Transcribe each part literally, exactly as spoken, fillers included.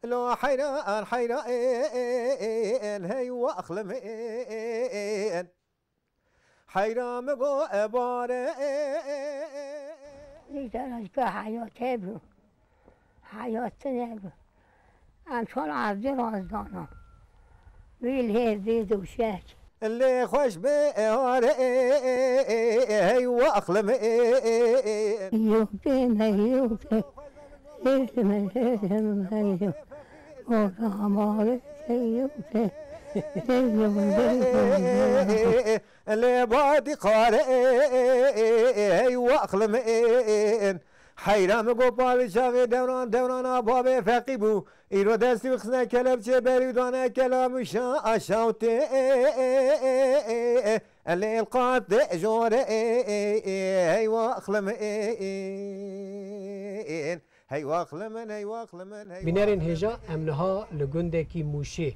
Lo heyran, heyran, hey waxlim. Heyran mi go ebare. Îsal ka heyat hebû. Heyat nebû. Em çar evdî razdana. Wî lê vê duşek. Lê xweş be eware, hey waxlim. Yokte me yokte. Hey me hey me hey. O da amare hey yokte. Hey yokte. Lê badî qare, hey waxlim. Heyran mi go padîşahê dewran, dewrana babê feqî bû. Îro destî xistine kelepçê berî dane kelamûşa aşawtê. Elê qatê jore, hey waxlim. Hey waxlim, hey waxlim, hey. Bînerên hêja, em niha li gundekî Mûşê,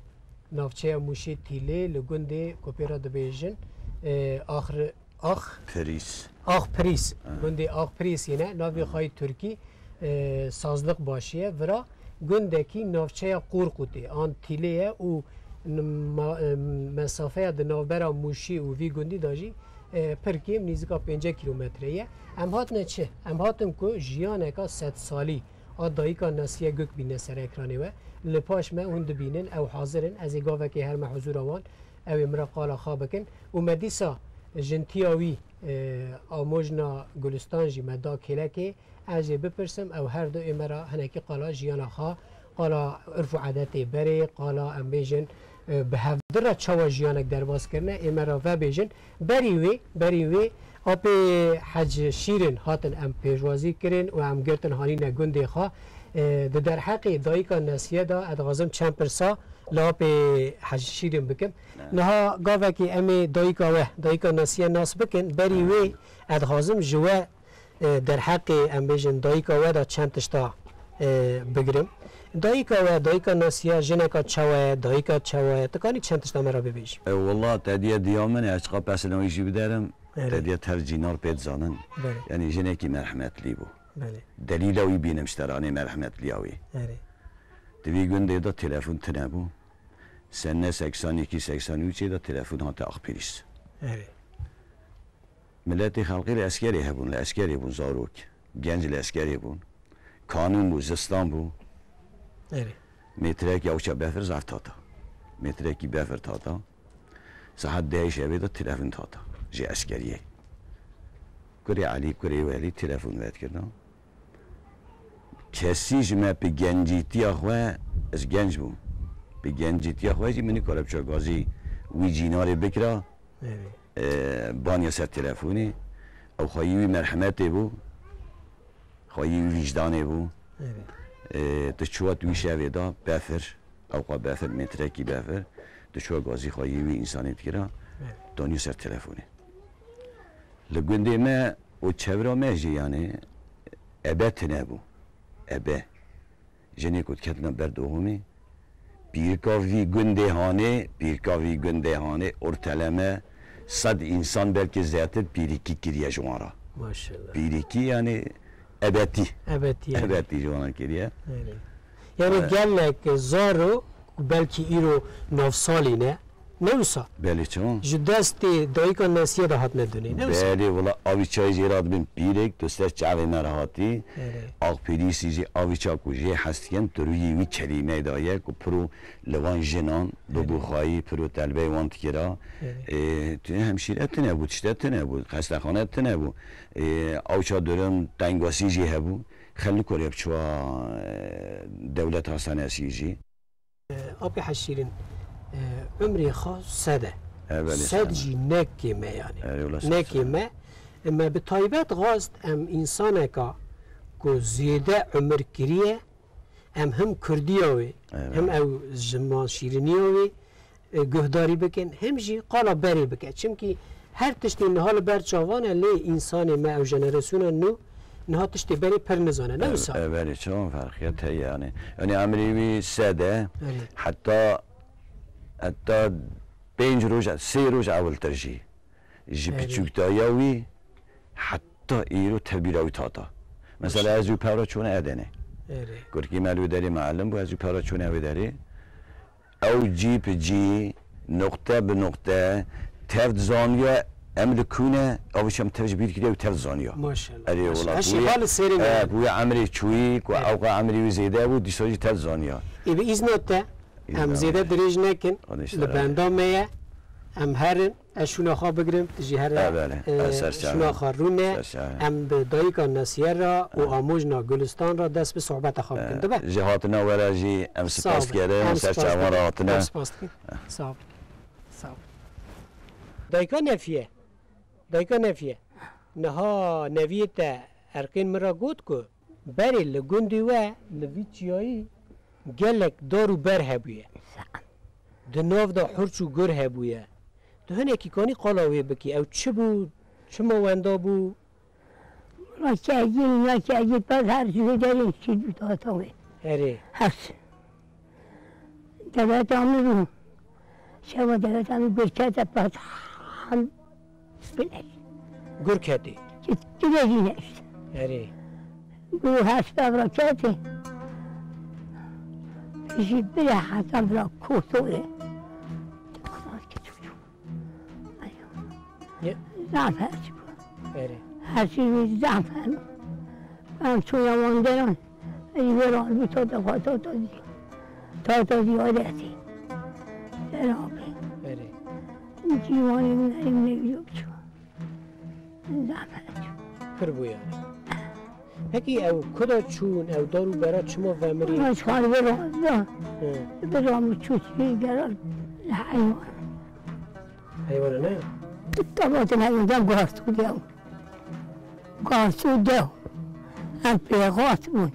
navçeya Mûşê Tîlê, li gundê ku pê re dibêjin, e, Axri-, Ax-, Pirîs. Axpirîs. Ha. Gundê Axpirîsî ne, navê xwe yê Tirkî, e, Sazlıkbaşı ye. Vira gundekî navçeya Qorqûtê an Tîlê ye û n-, ma-, e, mesafeya di navbera Mûşî û vî gundî de jî, e, pir kêm, nîzika pêncî kîlometre ye. Em hatine çi? Em hatin ku jiyaneka sedsalî a dayika Nasiye Gök bîne ser ekranê we. Li paş me hûn dibînin, ew hazir in. Ez ê gavekê herme huzûra wan, ew ê min re qala xwe bikin. Û me dîsa jintiya wî, e, Amojna Gulistan jî me da kêlekê. Ez jê bipirsim, ew her du ê me re hinekî qala jiyana xwe, qala urf û edetê berê, qala em bêjin, e, bi hevdî re çawa jiyanek derbas kirine, ê me re vebêjin. Berî wê, berî wê apê Hec Şîrin hatin em pêşwazî kirin û em girtin hanîne gundê xwe. E, di derheqê dayika Nesiye de ez dixwazim çend pirsa li apê Hec Şîrin bikim. Ne. Niha gavekê em ê dayika we, dayika Nesiye nas bikin. Berî wê ez dixwazim ji we, e, derheqê, em bêjin, dayika we de çend tişta, e, bigirim. Dayika we, dayika Nasiye, jineka çawa ye, dayika çawa ye? Tu kanî çend tişta me re bibêjî? E, wela, te diye diya min e, ez çiqa pesina wî jî biderim. Erê. Te diye her cînar pê dizanin. Belê. Yanî jinekî merhemetlî bû. Belê. Delîla wî bînim ji te re, anê merhemetliya wî. Erê. Di vî gundê de telefon tune bû. Sene seksan iki seksan üçê de telefon hate Axpirîs. Erê. Miletê xelkê li eskerê hebûn, li eskerê bûn zarok. Genc li eskerê bûn. Kanûn bû, zistan bû. Erê. Mêtrekî ewça befir zaf tata. Mêtrekî befir tata. Saet dehê şevê de telefon tata. Ji eskeriyê. Kurê Elî, kurê Welî telefon vedikirdan. Kesî ji me bi gencîtiya xwe, ez genc bûm. Bi gencîtiya xwe jî min nikare biçe gazî wî cînarê bikira. Erê. E, baniya ser telefonê. Ew xweyî wî merhemetê bû. Xweyî wî vîcdanê bû. Erê. E, tu çiwa tu wî şevê da befir. Ewqa befir, mêtrekî befir. Tu çiwa gazî xweyî wî însanê dikira. Erê. Daniya ser telefonê. Li gundê me û çevra me jî, yanî, ebe tune bû. Ebe. Jinê ku diketina ber doxumê, pîrika vî gundê hanê, pîrika vî gundê hanê, orteleme sed însan belkî zêtir pîrikî kiriye ji wan re. Maşallah. Pîrikî, yanî, ebetî. Ebetî, yanî. Ebetî ji wan re kiriye. Erê. Yanî, e, gelek zaro, belkî îro navsalî ne, ne wisa? Belê, çawa? Ji destê dayika Nesiye de hatine dunê, ne wisa? Belê, wela avî çayê jê re dibin pîrek, tu ser çavê me re hatî. Erê. Axpirîsî jî avî ça ku jê hez dikin, tu rûyê wî kelîmeyê de ye ku piro li van jinan, erê, bibû xwayî, piro telbeyê wan dikira. Erê. Ê, tu hemşîre tune bû, tişte tune bû, xestexane tune bû. Ê, awça durum tengasî jî hebû. Qellikorê biçûwa, e, dewlet hastanesî jî. Apê Heşîrin, e, umrê xwe sed e. E, belê, Sed sed e. Jî ne kêm e yani. Erê, wela sed Ne sed. Kêm e. Me bi taybet xwest em însaneka ku zêde umir kiriye, em him kurdiya wê, Evet. Him ew ziman şîriniya wê, e, guhdarî bikin, him jî qala berê bike. Çimkî her tiştê niha li ber çavan e, lê însanê me ew jenerasyona nû niha tiştê berê pir nizane. Ne wisa? E, berê çavan ferqiyet heye yani. Yani emrê wî sed e, Erê. Heta, heta pênc roj, sê roj ewiltir jî. Ji Erê. Piçûkdayiya wî heta îro tevbîra wî tata. Mesela ez û pera çûne Edenê. Erê. Kurkî me li wê derê meelim bû, ez û pera çûne wê derê. Ew cî bi cî, noqte bi noqte, tev dizaniya, em li kû ne, ew jî em tev ji bîr kiriye û tev dizaniya. Maşallah, Erê, maşallah. Wela, Her şey bûye, hali sêrin e, yani. Bûye emrê çûyî, ku Evet. Ewqa emrê wî zêde bû, dîsa jî tev dizaniya. Ê, bi îzna te, Em zêde dirêj nekin, Hadi işte, li benda me ye. Em herin, ez şûna xwe bigirim, tu jî here, Evet, evet. e, Ez ser çavan. Şûna xwe rûne. Ser çavan. Em bi dayika Nesiye re û Evet. Amojna Gulistan re dest bi sohbeta xwe bikin. Evet. Dibe? Ji hatina we re jî em Sağ spas olun. Kerin, Em ser spas çavan re dikin. Hatine. Em spas dikin. Sağ ol. Sağ ol. Dayika Nefiye. Dayika Nefiye. Niha neviyê te Erqên min re got ku Berê li gundê we, li vî çiyayî gelek dar û ber hebûye. Di nav de hurç û gur hebûye. Tu hinekî kanî qala wê bikî, ew çi bû, çima wenda bû? Wela kevgî, ya kevgî pez her ji vê derê çî dû hata wê. Erê. Her. Deveta min bû. Şeva deveta min gur kete pez. Gur ketê. Ti, ti de jî neşt. Erê. Gur hespe vira ketê. Jî bire heta vira kotorê. Ye. Zaf her çi bû. Erê. Her çi wî zaf her. Em çûya wan deran. Ey, wê rabû tata xwe, tata zî-, tata ziyadetî. Serabî. Erê. Cîwanê min ey neylo çû. Zehmet. Pir bû yani. Peki ew ku da çûn, ew dar û bera çima vemirî? Ama çar wê razda. He. Wê rabû çû çi gera heywan. Heywana ne? Tabatin heywan dem guhartû diyaw. Garsû dew. Em pêxat bûn.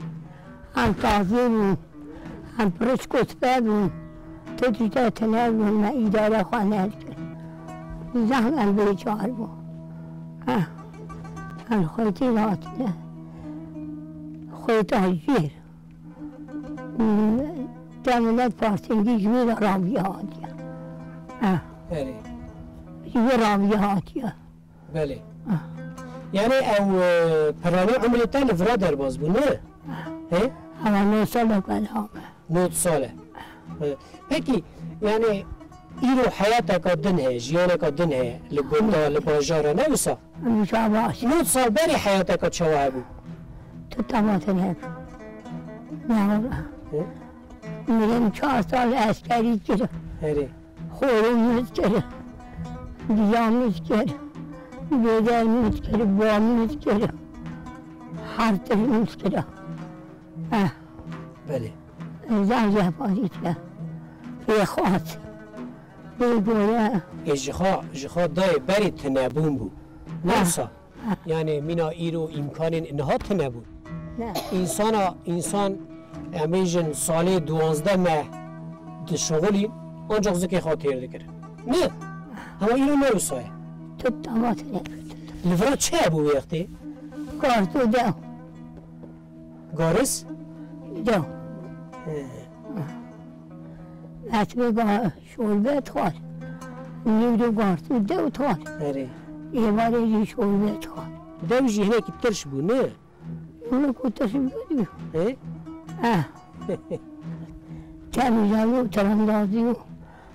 Em tazî bûn. Em piriç kutbe bûn. Tu tişte tine bûn, me îdare xwe nedikir. Zehf em bêçar bûn. Heh. Em xwetî hatine. Xweta jêr. Te milet parsengî ji wê re raviye hatiye. Heh. Erê. Ji wê raviye hatiye. Belê. Ah. Yani ew, e, pirane umrê te li vira derbas bû, ne? Ah. He? Ama nod sal e ku ez hame. Nod sal e. E, pekî, yani îro heyateka din heye, jiyaneka din heye, li gunda, li bajara, ne wisa? Wisa baş. Nod sal berê heyateka çawa hebû? Tu tematin hebû. Ne wala. He? Mirim çar sal eskerî kir. Herê. Xorê min kir. Diya min kir. Bêder min kir. Ba min kir. Her tişt min kir. Eh. Belê. Zaf zehpazî kir. Pêxwat. Bê goye. Ê ji xwe, ji xwe dayê berê tinebûn bû. Ne wisa? Yani mîna îro îmkanên niha tune bûn. Ne. Însana, însan, em bêjin salê duwazdeh meh dişixulî, ancak zikê xwe têr dikir. Ne? Hema îro ne wisa ye. Tu tama tune. Li vira çi hebû wê wextê? Garis û dew. Garis? Dew. He. Etmê ga-, Şorbe dixwar. Nîvro garsû dew dixwar. Erê. Êvarê jî şorbe dixwar. Dew jî hinekî tirş bû, ne? Wilo ku tirş bû. He? Eh. Temizanî û tirandazî û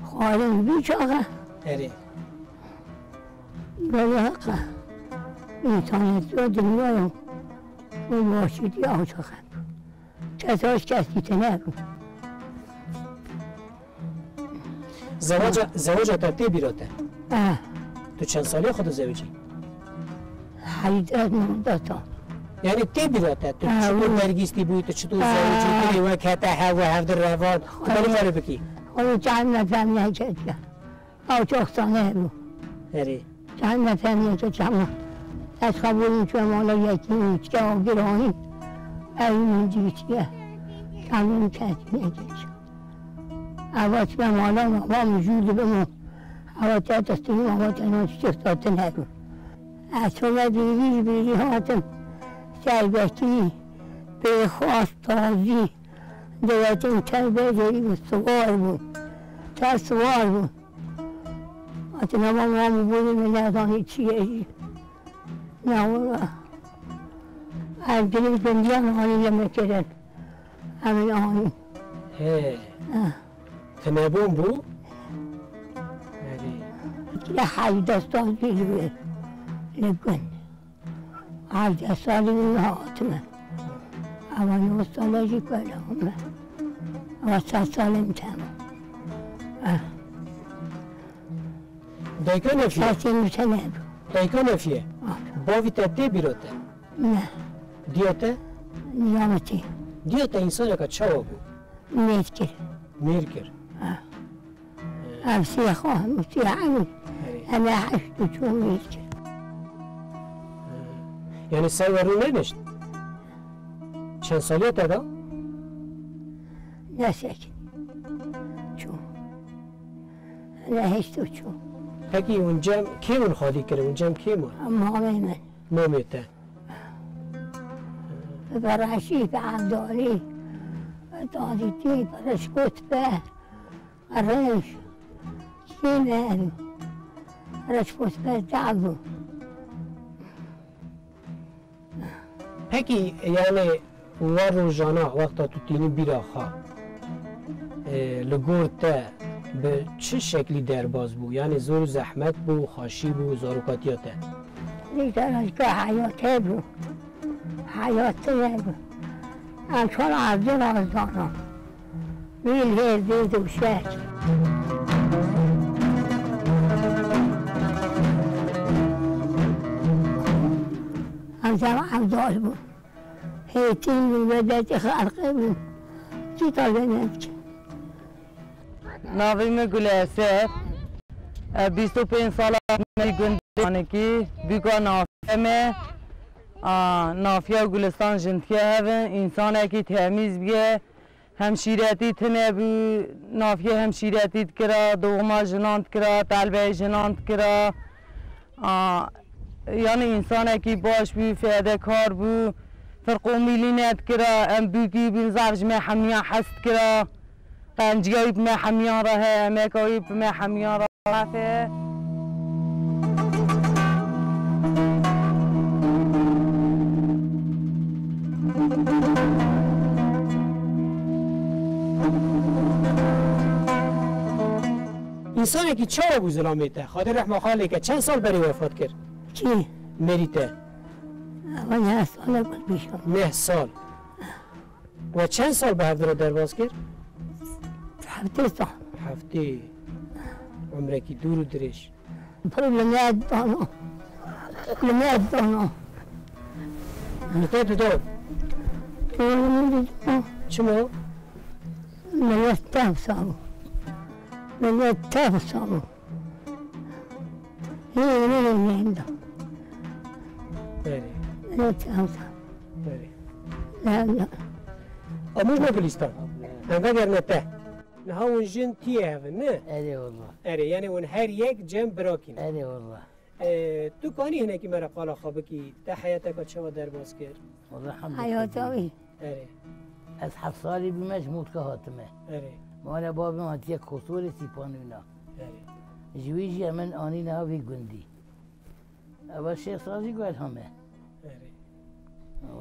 xwarin vî çaxe. Erê. Belê heq e. Însaniyetiya dinyaya û başîtiya ew çaxe. Kes aç kes dîtine. Zewaca, zewaca te tê bîra te? Eh. Tu çend salê xwe dizewicî? Heyde nonde sal. Yani tê bîra te, tu Ha, çitur wî. dergîstî bûyî, tu çitur Ha. zewicî kirî, wek hete hev û hevdir revan, tu belê belê bikî. Onu çend nefem neketiye. Ew çok sana bu. Erê. Çend nefem neketiye ama. Ez kabulüm çöm ola yetim, içke o bir oyun. Evim inci içke. Çandım kesmeye geç. Ewa çime mala mama mijûl dibim û ewa te destî mama te nan çiçek satin hebû. Ez çûme bêrî ji bêrî hatim serbestî, pêxwas, tazî, dewletin tev bêderî bû, siwar bû. Tev siwar bû. Hatine mama mama bû min nezanî çi ye jî. Ne wala. Ez dilê gundiyan anî lê me kirin. Em ê anî. He. Ah. Tinebûn bû? Erê. Lê hevdeh sal bî li wê, li gund. Hevdeh salî min hatime. Ewa nod sal e jî ku me. Ewa sed salî min teme. Ah. Dayika Nefiye. Sesê min teme bû. Dayika Nefiye. Ah. Bavî te tê bîra te? Ne. Diya te? Niya min tê. Diya te însaneka çawa bû? Mêr kir. Mêr kir. Ha. Ev sê xwe, sê ew. Erê. Em ê heşt û çû mêr kir. Yani ser we rû nenişt? Çend saliye te da? Nesekin. Çû. Em ê heşt û çû. Pekî hûn cem kê hûn xalî kirin? Hûn cem kê ma? Mamê min. Mamê te. Bi reşî, bi evdalî, bi dadîtî, bi reşkot be, reş, kî ne, reşkot be, dad bû. Pekî, yani, wa rojana wexta tu tînî bîra xwe, e, li gor te bi çi şeklî derbas bû? Yani, zor û zehmet bû, xweşî bû, zarokatiya te? Dîsa heyatê bû. Heyatê bû. Em çar evdî razana. Wî lê zêd û şer. Em zeva evdal bûn. Hêtîn bûn, vedetî xelqê bûn. Çi talebe ne dikin? Navê min Gul Eser. E, bîst û pênc sala me gundê Manikî, bûka nafiya me. A, nafiya Gulistan jin diye hev in, însanekî temîz biye. Hemşîretî tune bû, nafiye hemşîretî dikira, doğuma jinan dikira, telbeyê jinan dikira. A, yani însanekî baş bû, fedekar bû, firqomîlî nedikira, em bûkî bûn, zaf ji me hemiyan hes dikira. Qenciyayî bi me hemiyan re heye, emeka wî bi me hemiyan re. Afe. Însanekî çawa bû zilamê te? Xwedê rehma xalê ke, çend sal berê wefat kir? Kî? Mêrî te. Ewa neh sal e ku pêşan. Neh sal. We çend sal bi hevdira derbas kir? Heftê sal. Heftê. Umrekî dûr û dirêj. Pir li me dano. Li me dano. Li te didan? Li me didan. Çima? Millet tev sabo. Millet tev sabo. Yê, yê, yê, yê, yê. Berê. Millet tev sabo. Berê. Ne, ne. Amûj me Gulistan. Em vegerine te. Niha hûn jin tiyê hev in, ne? Erê wela. Erê, yani hûn her yek cem birakî ne? Erê wela. E, tu kanî hinekî me re qala xwe bikî, te heyateka çawa derbas kir? Wela hemd Heyata wî. Erê. Ez heft salî bûme ji Mûrka hatime. Erê. Mala babê min hatiye Kosorê Sîpanûna. Erê. Ji wî jî em in anîne ha vî gundî. Eva şêst sal jî guhel hame. Erê.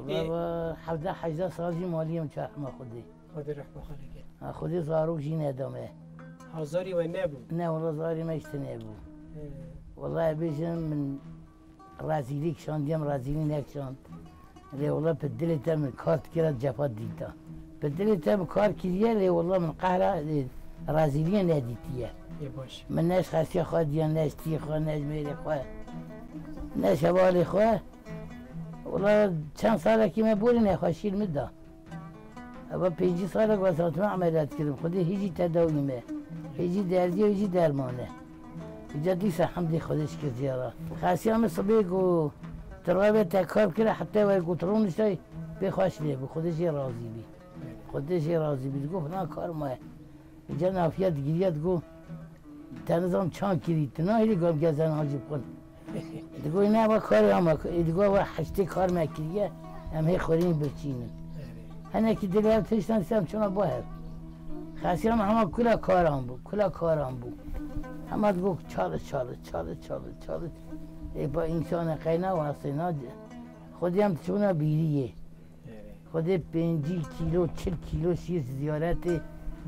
Wala Ê. va hevdeh hejdeh sal jî maliyê min çarhma Xwedê. Xwedê rehma xwe lê ke. Ha, Xwedê zarok jî nedame. Ha, zarî we nebû? Ne, wala zarî me jî tune bû. He. Wala bêjim min rezîlî kişandiye, min rezîlî nekişand. Lê wala bi dilê te min kar dikira cefa dîta. Bi dilê te min kar kiriye, lê wala min qehra, e, rezîliyê nedîtiye. Ê baş. Min ne ji xesiya xwe diya, ne ji tiyê xwe, ne ji mêrê xwe, ne ji hevalê xwe. Wala çend salekî me borî nexweşî li min da. Eva pêncî salek wezatime emeliyat kirim. Xwedê hîjî tedawî me. Hîjî derdiye, hîjî dermane. Îca dîsa hemdê Xwedê şikir jê re. Xesiya min sibê ku tu rave te kar bikire heta were ku tu rûniştay pê xweş lê bû. Xwedê jê razî bî. Xwedê jê razî bî. Digot filan kar maye. Îca nafiya digiriya digot, te nizam çan kirî, tu nahêlî gam gezen hacî bixwin. Digot, ne, eva karê hema, ê digot, eva heştê kar me kiriye, em hê xwirîn birçînin. Hinekî dilê hev tiştan dîsa em çûna bo hev. Xesiya me hema kula karan bû, kula karan bû. Hema digot, çalış, çalış, çalış, çalış, çalış. Ê ba însanê qeyna wasê na, Xwedê em diçûna bîriyê. Xwedê pêncî kîlo, çil kîlo şîr ziyaretê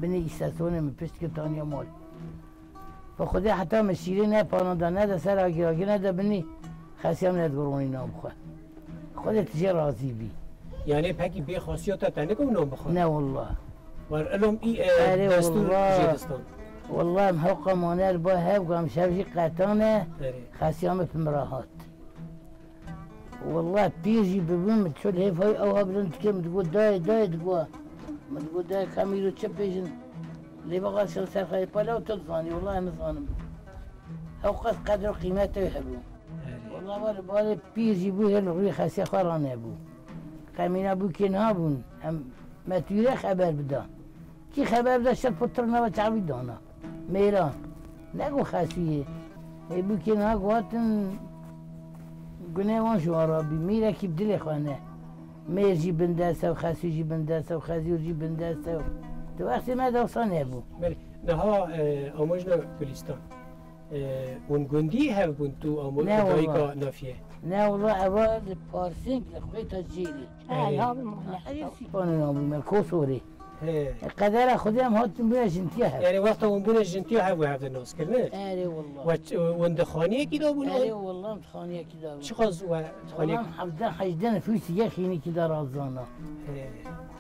binê îstesonê min pişt kir taniya mal. Bi Xwedê heta min şîrê ne panada, ne de ser agiragir, ne de binî, Xesiya min ne digoronî nam xwe. Xwedê tu jê razî bî. Yanê pekî bê xasiya te te nik ew nam bixwe? Ne wallah. Wer ilom î, e, Erê destûr wallah. Jê distan. Wallah em hewqa mane li ba hev ku em şev jî qetane, Erê. Xesiya min bi min re hat. Wallah pîr jî bibû, min çû li hêfayî ew ha bilind dikir, min digot, dayê, dayê, digot. Min digot, dayê, ka min îro çi bêjin? Lê veqas ser xwe yê pala û tu dizanî, wallah ez nizanim. Hewqas qedr û qîmeta wê hebû. Erê. Wallah va li barê pîr jî bû, hê li rûyê Xesiya xwe ranebû. Qemîna bûkê niha bûn, em me tu re xeber bida. Kî xeber bida, şer pitir nava çavî dana. Mêran. Ne ku Xesûyê. Ê bûkê niha ku hatin gunê wan ji wan rabî. Mîrekî bi dilê xwe ne. Mêr jî bin dest ew, Xesû jî bin dest ew, Xezûr jî bin dest ew. Di wextê me de wisa nebû. Belê. Niha, e, amojna Gulîstan. E, hûn gundî hev bûn tu amo-, Ne dayika wallah. Nafiye? Ne wallah, eva li Parsêng li Xwêta Cêlê. Erê. Erê, Sîpanê nabû me, Kosorê. He. Qedera Xwedê em hatin bûne jintiya hev. Erê, wexta hûn bûne jintiya hev û hev de nas kirine? Erê wallah. We ç-, hûn di xaniyekî de bûne? Erê wallah, em di xaniyekî de bûn. Çiqas we xaniyek? Wallah, em hevdeh hejdeh nifûsî yek xînîkî de razana. He.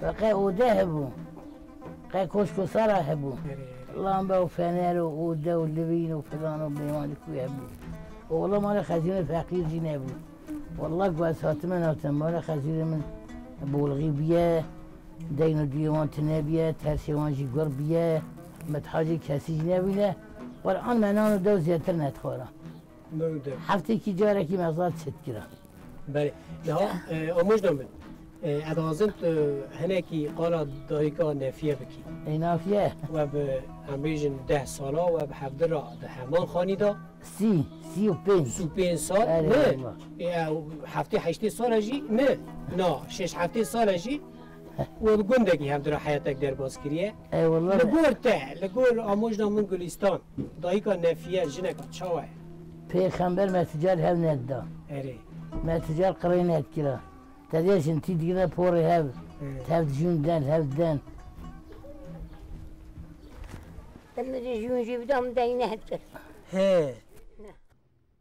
Ve qey ode hebû. Qey koşko sara hebû. Erê. Lambe û fener û ode û livîn û filan û mêwanî ku hebû. Û wallah malê xezînê feqîr jî nebû. Wallah ku ez hatime natin, mala xezîrê min bolxî bûye, deyn û diyê wan tune bûye, tersê wan jî gur bûye, mitha jî kesî jî nebûne. Quran me nan û dew zêtir nedixwara. Mewde. Heftekî carekî me zad çêt kira. Belê. Niha, e, amojna min. E, ez dixwazim tu hinekî qala dayika Nefiye bikî. Ê Nafiye. We bi, em bêjin deh sala, we bi hevdira di heman xanî de. Sî, sî û pênc. Sî û pênc sal, Erê ne? Wallah. E, ew heftê heştê sal e jî, ne? Na, şeş heftê sal e jî. We bi gundekî hevdira heyatek derbas kiriye. Ey wallah. Li gor te, li gor amojna min Gulîstan, dayika Nefiye jineka çawa ye? Pêxember me tu car hev nedida. Erê. Me tu car qirê nedikira. Te dê jin tî digire porê hev. Erê. Tev dijûn den, hev den. Te min dijûn jî bida min deyne hev kir. He.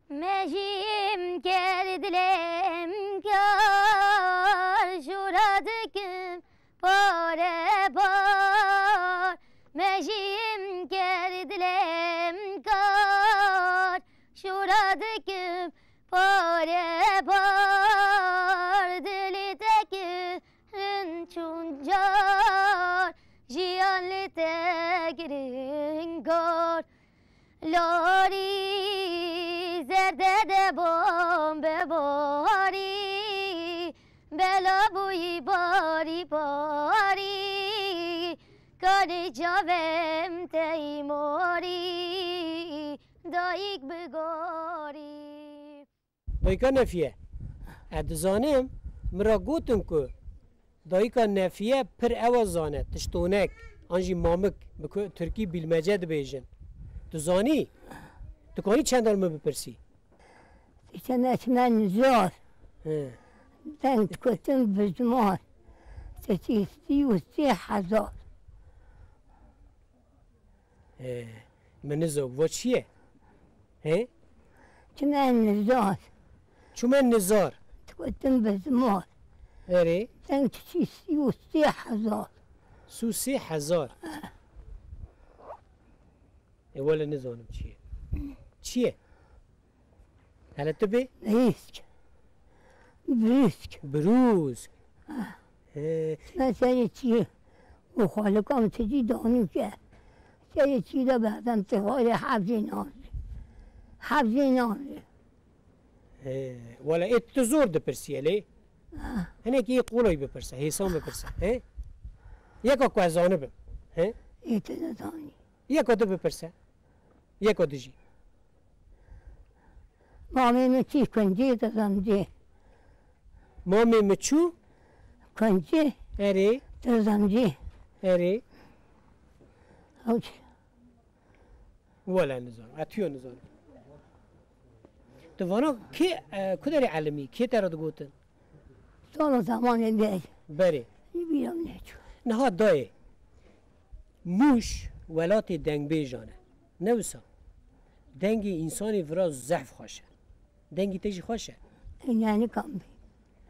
Mejîm kerd lêm kar, şûra dikim pare par. Mejîm kerd lêm kar, şûra dikim pare par. Dilî te kirin çûn car, jiyan li te kirin kar. Larî zerde de bom be barî, bela bûyî barî barî, kanê çavem tey morî, dayik bi gorî. Dayika Nefiye. Ez dizanim, min re gotin ku dayika Nefiye pir ewa zane, tiştonek, an jî mamik, bi ku-, tirkî bilmece dibêjin. Tu zanî? Tu kanî çendal min bipirsî? Îşte me çime nizar. He. Deng dikotin bizmar. Te çî sî û sê hezar. He, min nizam, va çi ye? He? Çime nizar. Çime nizar. Dikotin bizmar. Erê. Deng çi sî û sê hezar. Sî û sê hezar. E, wele nizanim çi ye. Çi ye? Hele tu bê? Hîç. Brûsk. Brûsk. Ah. He. Me serê çî û xalika min tijî danû ke. Serê çî de berdem ti xalê hebzê navê. Hebzê navê. He. Wala ê tu zor dipirsî lê. Ah. Hinekî yê qolay bipirse, hêsan bipirse. He? Yeka ku ez zanibim. He? Ê tu dizanî. Yeka tu bipirse. Yeka tu jî. Mamê min çî kuncê dizemcê. Mamê min çû? Kuncê. Erê. Dizemcê. Erê. Ew çi? Wele nizam. Etiyo nizam. Tu vana kê, e, ku derê elimî? Kê te re digotin? Sala zemanê berê. Berê. Ji bîra min neçû. Niha dayê. Mûş welatê dengbêjan e. Ne wisa? Dengê însanê vira zehf xweş e. Dengê te jî xweş e. Ê, ne nikam bê.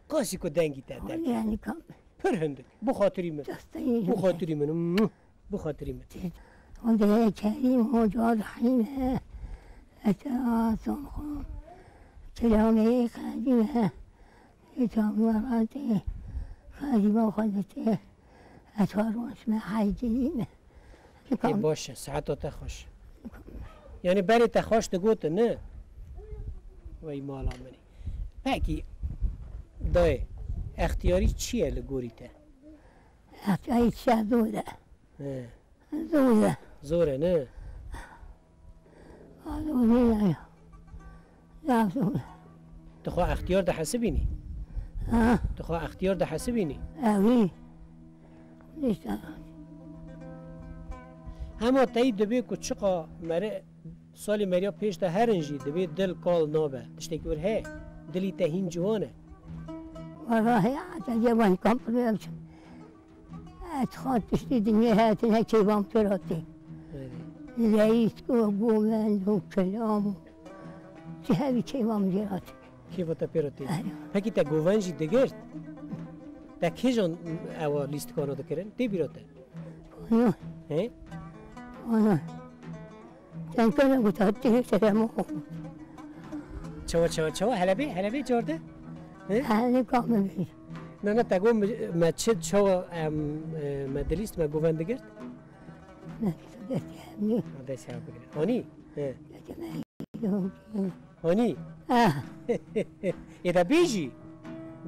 Qasî ku dengî te derkeve. Ne nikam bê. Pir hindik. Bi xatirî min. Desteyê Bi min. xatirî min. Muh. Bi xatirî min. Hûn dê Kerîm, hûn Rehîm e. Eta son xwe. Kilamê Xedî e. Ê çawa ratê. Xedî ba xwe dite. Ez xwe rûniştime heycî me. Ê baş e, saeta te xweş. Yani berê te xweş digotin, ne? Wey mala min. Pekî, dayê, extiyarî çi ye li gorî te? Extiyarî çi ye, zor e. He. Zor e. Zor e, ne? Zor e ya. Ya zor e. Tu xwe extiyar dihesibînî? Ha? Tu xwe extiyar dihesibînî? Ewî. Nîşte. Hema teyî dibê ku çiqa meri salê meriya pêş de herin jî dibê dil kal nabe. Tiştekî wir heye. Dilî te hîn ciwan e. Wala heye, te cê wan kampirê em çi. Ez xwe tiştê dinyê heye tine keyfam pir hatê. Erê. Leyîsk û govend û kilam û çi hevî keyfam jê hatê. Keyfa te pê re tê. Erê. Pekî te govend jî digirt? Te kîjan ewa lîstikana dikirin? Tê bîra te? Ana. He? Ana. Sen kana guta tê seremo. Çawa, çawa, çawa? Hele bê, hele bê carde? He? Hele kamil. Na, na, te got me, me çi çawa, em, e, me dilîst, me govend digirt? Me dilîst, em ne? Dest ya bigire. Anî? He. Yok. Hanî? Ah. Ê de bêjî.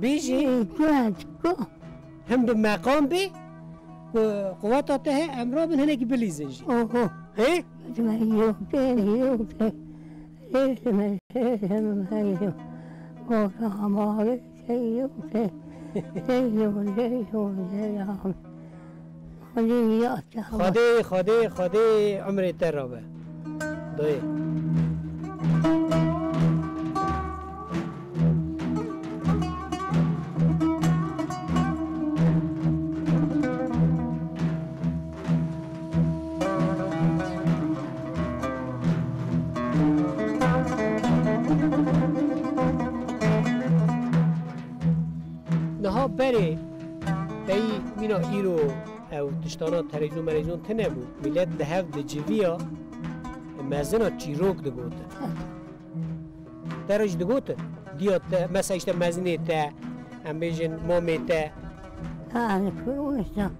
Bêjî. Ê, ku, ku. Hem bi meqam bê, ku quweta te he, em rabin hinekî bilîzin jî. Oho. He? Yok, yok, yok. Leylim, leylim, leylim. Oho, ama. Xwedê, Xwedê, Xwedê umrê te rabe. Dayê. Niha berê, peyî mîna îro ew tiştana televîzyon melevîzyon tune bû. Milet li hev diciviya mezina çîrok digotin. Te re jî digotin? Diya te, mesela işte mezinê te, em bêjin mamê te. Ha, kurunişta. Hı.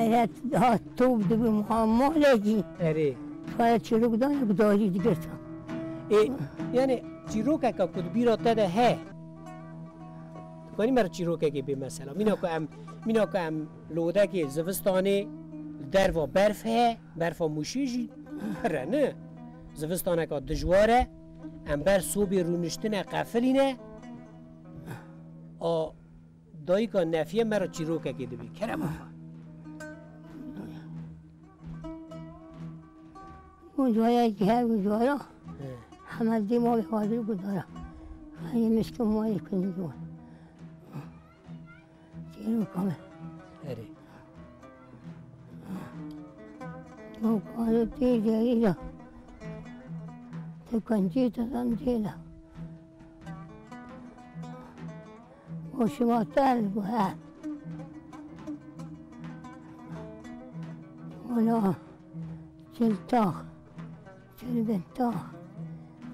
Eya daha top dibi muhammalekî. Erê. Kaya çîrok dan gudarî digirta. Ê, yani çîrokeka ku di bîra te de he. Dikanî me re çîrokekê bê mesela. Mîna ku em, mîna ku em li odekê zivistanê li derva berf heye, berfa Mûşê jî pir e, ne? Zivistaneka dijwar e, em ber sobê rûniştine qefilîne. A dayika Nefiye me re çîrokekê dibê. Kerema xwe. Û cayekî her û cara He. Hemel dê malê xwe dil gudara. Xeyê mişkin malê kundî ciwan. Çêro kame. Erê. Û kare tê derî de. Te kencî te zan tê de. Û şima te li guher. Wala. Çil tax, çil bin tax,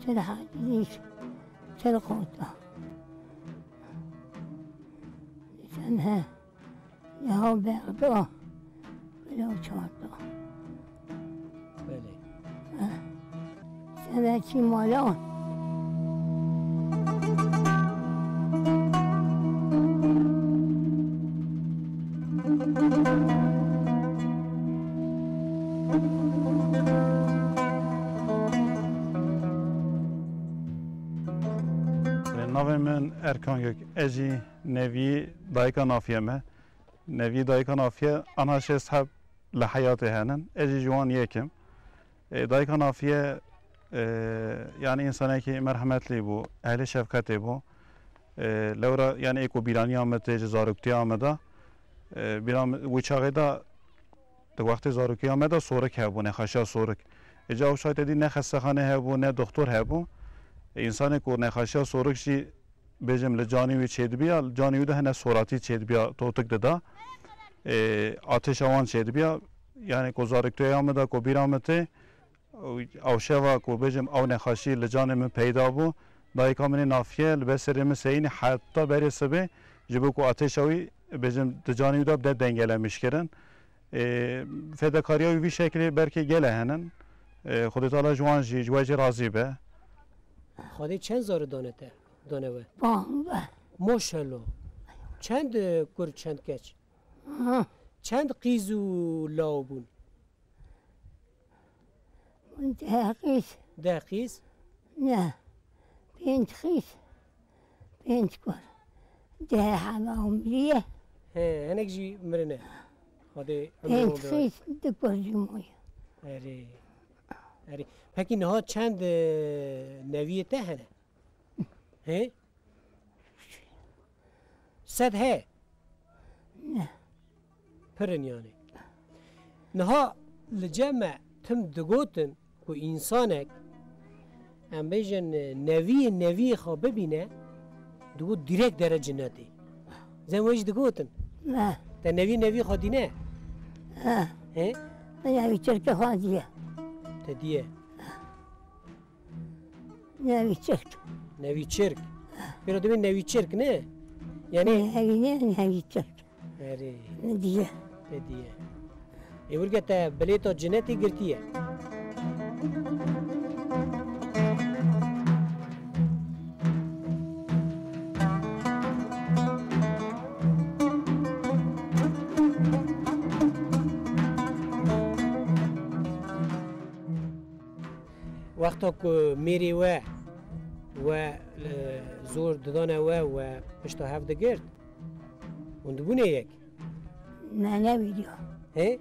çil hadîs, çil qota. Em he. Niha berda. Bila çarda. Belê. He. Senekî mala. Navê min Erkan Gök. Ez jî nevî dayika Nafiye me. Nevî dayika Nafiye ana şêst heb li heyatê henin. Ez jî ji wan yek im. E, dayika Nafiye, e, yani însanekî merhemetlî bû, ehlê şefqetê bû. E, lewra yani ê ku bîraniya me tê ji zaroktiya me de, e, bîra me, wî çaxê de di wextê zarokiya me de sorik hebû, nexaşiya sorik. Îca ew şaytê dî ne xestexane hebû, ne doktor hebû. E, însanê ku nexaşiya sorik jî bêjim li canî wî çêdibiya, li canî wî de hene soratî çêdibiya, totik dida. Ê, atêşa wan çêdibiya. Yani ku zaroktiya me de ku bîra me tê, ew şeva ku bêjim ew nexaşî li canê min peyda bû, dayika min ê Nafiye li ber serê min seyînî heta berê sibê, ji bo ku atêşa wî bêjim di canî wî de bide dengelemîşkirin. Ê, fedakariya wî vî şeklê belkî gelek henin. Ê, Xwedê Teala ji wan jî, ji we jî razî be. Xwedê çend zarî dane te, dane we? Panzdeh. Maşallah. Çend, e, kur, çend keç? Ha. Çend qîz û law bûn? Deh qîz. Deh qîz? Ne. Pênc qîz. Pênc kur. Deh hema hûn biriye. He, hinek jî mirine. Xwedê ömrü Pênc oldu. Qîz, du kur jî maye. Erê. Erê. Pekî niha çend, e, neviyê te hene? He? Sed he? Ne. Pir in yani. Niha li cem me tim digotin ku însanek, em bêjin, neviyê neviyê xwe bibîne, digot direk dere cinetê. Zem we jî digotin. Ne. Te nevî nevî xwe dîne? Ha. He? Nevî çirkê xwe diye. Te diye. Nevî çirk. Nevî çirk. Pêro dibê nevî çirk ne? Yani Nevî ne, nevî çirk. Erê. Ne diye. Te diye. Ê wirge te bilêta cinetê girtiye. Wexta ku mêrê we, we, e, zor didane we, we pişta hev digirt, hûn dibûne yek? Me nebîriya. He?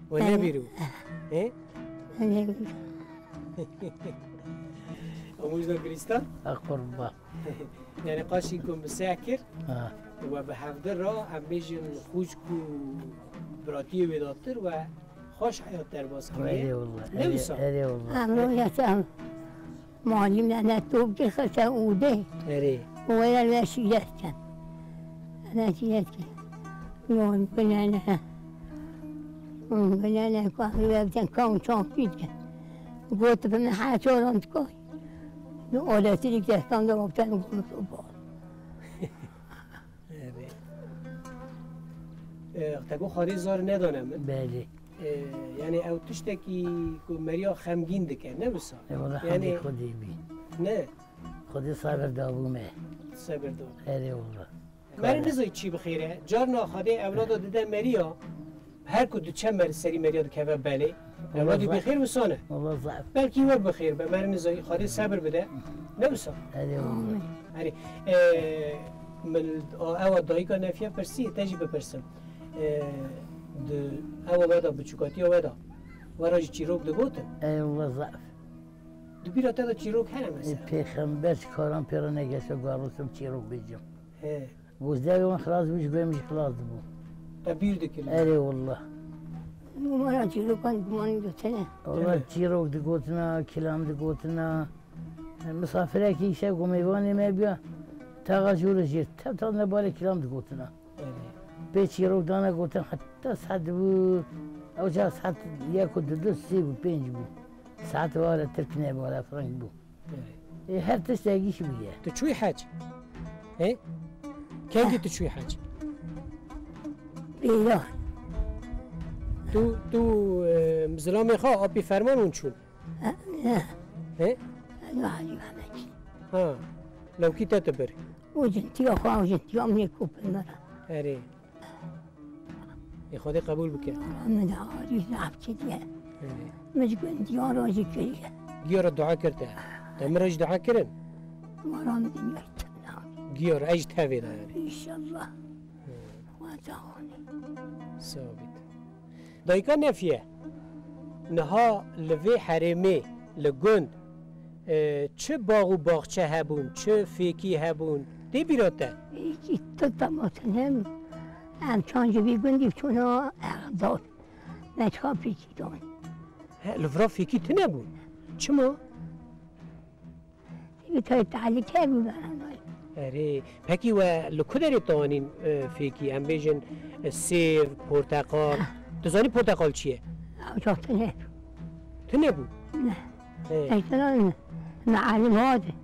We Me ne- nebîrû? He? Me nebîriya. Amûjda Gülistan? A qurban. Yani qaşî ku min seh kir, Ha. we bi hevdi ra, em bêjin xwişk û biratiyê wê datir we xweş heyat derbas kiriye. Erê wallah, Ne erê, wisa? Erê wallah. Emro yaşam. Malî me ne top dixiste û dê. Erê. Were ve şîret ken. Ne şîret ken. Yon binene. Yon binene kahve ve biten kan çan pît ken. Got bi me her çoran dikay. Ne elektrik destan de wapten got sopa. Erê. E, te got Xwedê zar nedane min. Belê. E, yani ew tiştekî ku meriya xemgîn dike, ne wisa? E, wala Yani hemdê Xwedê bî. Ne. Xwedê sabir dabû me. Sabir dabû. Erê wala. Meri nizay çi bixêre. Carna Xwedê ewlada dide meriya. Her ku diçe mer serî meriya dikeve belê. Wala Ewladî zaf. Bixêr wisane. Wala zaf. Belkî we bixêr be, meri nizay, Xwedê sebir bide. Ne wisa? Erê wala. Erê, e, min a, ewa dayika Nefiye pirsî, te jî bipirsim. E, di ewa we de, biçûkatiya we de, we re jî çîrok digotin? Erê wala zaf. Di bîra te de çîrok hene mesela? E, pêxember ji karan pê re negeşe, ku ez rosim çîrok bêjim. He. Gozdevê wan xilas bû, ji guhê min jî xilas dibû. Te bîr dikirin? Erê wallah. Numara çîrokan guman gotine. Wallah Evet. Çîrok digotina, kilam digotina. Misafirekî îşev ku mêvanê me biya, taxa jû re jê tev tev ne barê kilam digotina. Evet. Pê çîrok dane gotin heta saet bû, ew ca saet yek û du, du, sê bû, pênc bû. Saet ware Tirk ne, ware frank bû. Ê, her tişt egîş bûye. Tu çûyî hec? He? Kengî tu çûyî hec? Pêra. Tu, tu, e, zilamê xwe apî ferman hûn çûn? E, ne. He? Ez Hacî Mehmet. Ha. Lewkî te tu bir. Û cintiya xwe, û cintiya min ê ku pir me re. Erê. Ê Xwedê qebûl bike. Min de arî zaf çi diye. Erê. Min ji gundiya re jî kiriye. Giya re dua kir te. Te min re jî dua kirin? Wara min dinya tuna. Giya re, ez ji tevê de yani. İnşallah. Xweza xwe. Sabit. Dayika Nefiye, niha li vê herêmê, li gund, e, çi bax û baxçe hebûn, çi fêkî hebûn? Tê bîra te? Fêkî tu tematin hem, em çan ji vî gundî çûna Exdar. Me çiqa fêkî dan. He, li vira fêkî tune bûn. Çima? Bi te tehlike bû beranay. Erê, pekî we li ku derê tanîn, e, fêkî? Em bêjin, e, sêv, porteqal. Ah. Tu zanî porteqal çi ye? Ew çax tune. Tune bû? Ne. He. Ey, tune ne. Mealim hadi.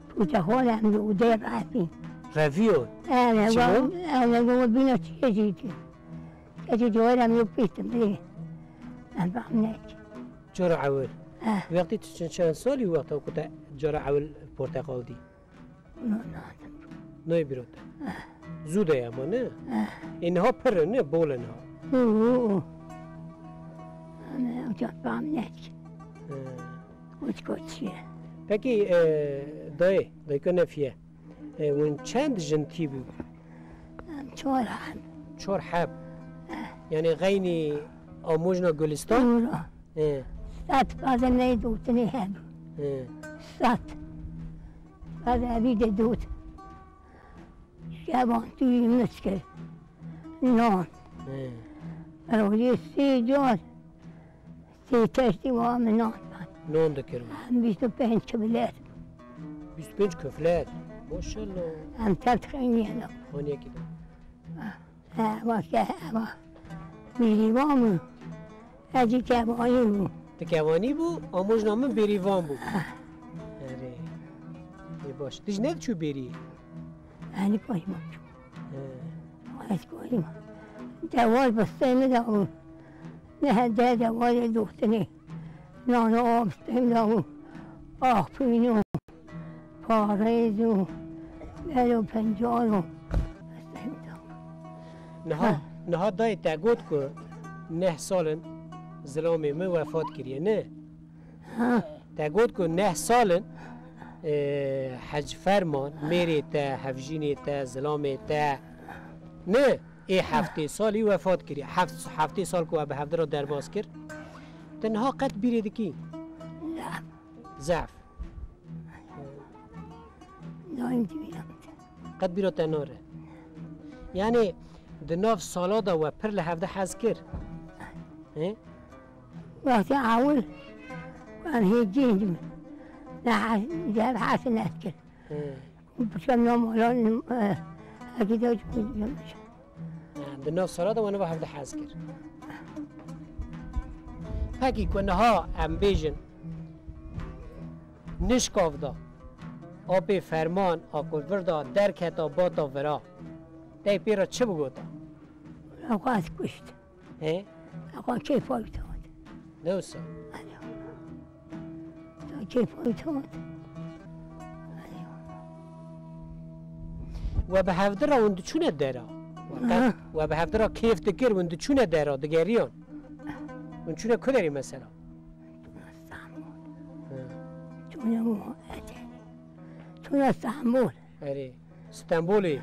Porteqal em li odê revî. Reviyo? Erê, çima? Ew, ew, ew, bîna çi ye jî? Keçî cewera min pîtim, bê. Em fehmnek. Cara ewil. Eh. Wextî tu çend, çend salî wexta ku te cara ewil porteqal dî? No, no. Nayê bîra te. Eh. Zû de ye ama, ne? Eh. Ê niha pir in, ne? Bol e niha. Û, û, û. Em, em fehmnek. Eh. Uç koçiye. Pekî, e, dayê, dayika Nefiye. E, hûn çend jin tî bû? Em çar heb. Çar heb. Eh. Yani xeynî Amojna Gulistan? Dûra. E. Sed pade me dûtinê heb. E. Sed. Pade evî de dût. Şevan tûyî miskir. Nan. E. Rojê sê car. Sê teştî wa min nan. Non dikir. Em bîst û pênc kiflet. Bîst û pênc kiflet. Maşallah. Em tev dixeynî hela. Haniyekî de. He, va ke, va. Bêrîvan bû. Ez jî kevanî bû. Tu kevanî bû, amojna min bêrîvan bû. Erê. Ê baş. Tu jî nediçû bêrî? Enî koyma. He. Ez koyma. Dewar bistê min de û. Ne de dewar doxtinê. Nano bistê min de û. Axpîn û. Parêz û. Bero pencar û. Niha, Ha. niha dayê te got ku neh sal in zilamê min wefat kiriye, ne? Ha. Te got ku neh sal in, e, Hec Ferman, mêrê te, hevjînê te, zilamê te, ne, ê heftê salî wefat kiriye. Heft, heftê sal ku we bi hevdira derbas kir. Tu niha qet bîrê dikî? Zehf. Zehf. Nayîm dibînim. Qet bîra te nare. Yani di nav sala de we pir li hevde hez kir? He? Wextê ewil em hê cihd min. Ne hez, dev hez nedikir. He. Biçem nav malan, e, hekî de Ha, di nav sala de we niva hevde hez kir. Pekî ku niha em bêjin, nişkav da, apê ferman a ku vir da derketa bata vira, te pê re çi bigota? Xwe ez kuşt. He? Xwe kêfa wî hat. Ne wisa? Alo. Kêfa wî hat. We bi hevdira hûn diçûne dera? We qet, Ha. we bi hevdira kêf dikir, hûn diçûne dera, digeriyan? Hûn çûne ku derê mesela? Stenbol. Ha. Çûne bu, Ecenî. Çûne Stenbol. Erê. Stenbolê.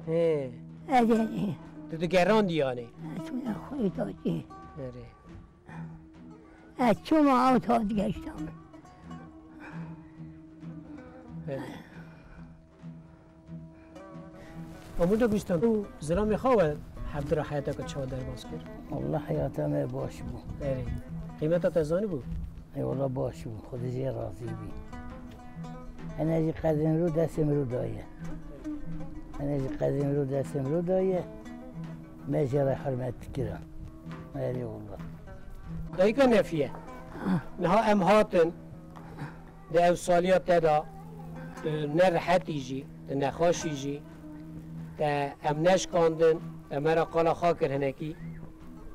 He. Ecenî. Tu digerandî yani? Çûne xwî dacî. Erê. Ez çûma ew ta digeşta min. Belê. Amûda Gulîstan, tu zilamê xwe we hevdira heyateke çawa derbas kir? Wallah heyata me baş bû. Erê. Qîmeta te zanîbû? Ê wallah baş bû. Xwedê jê razî bî. Hene jî qedê min ro destê min ro daye. Hene jî qedê min ro destê min ro daye. Me jê re hurmet dikira. Erê wallah. Dayika Nefiye, niha em hatin, di ew saliya te de, tu nerehetî jî, tu nexweşî jî, te em neşkandin, Te me re qala xwe kir hinekî,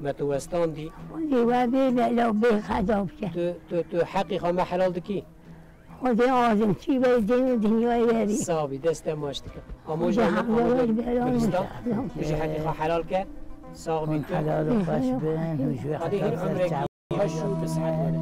me tu westandî. Xwedê we bê bela bê xeda bike. Tu, tu, tu heqî xwe me helal dikî? Xwedê azim çî be dê dinyayê verî. Sax bî, dest te maç dike. Amo ji heqê we bela Gulîstan, tu jî heqî xwe helal ke. Sax bî tu. Helal û xweş bin, hûn ji wê Xwedê hîn umrekî xweş û bi sihet were.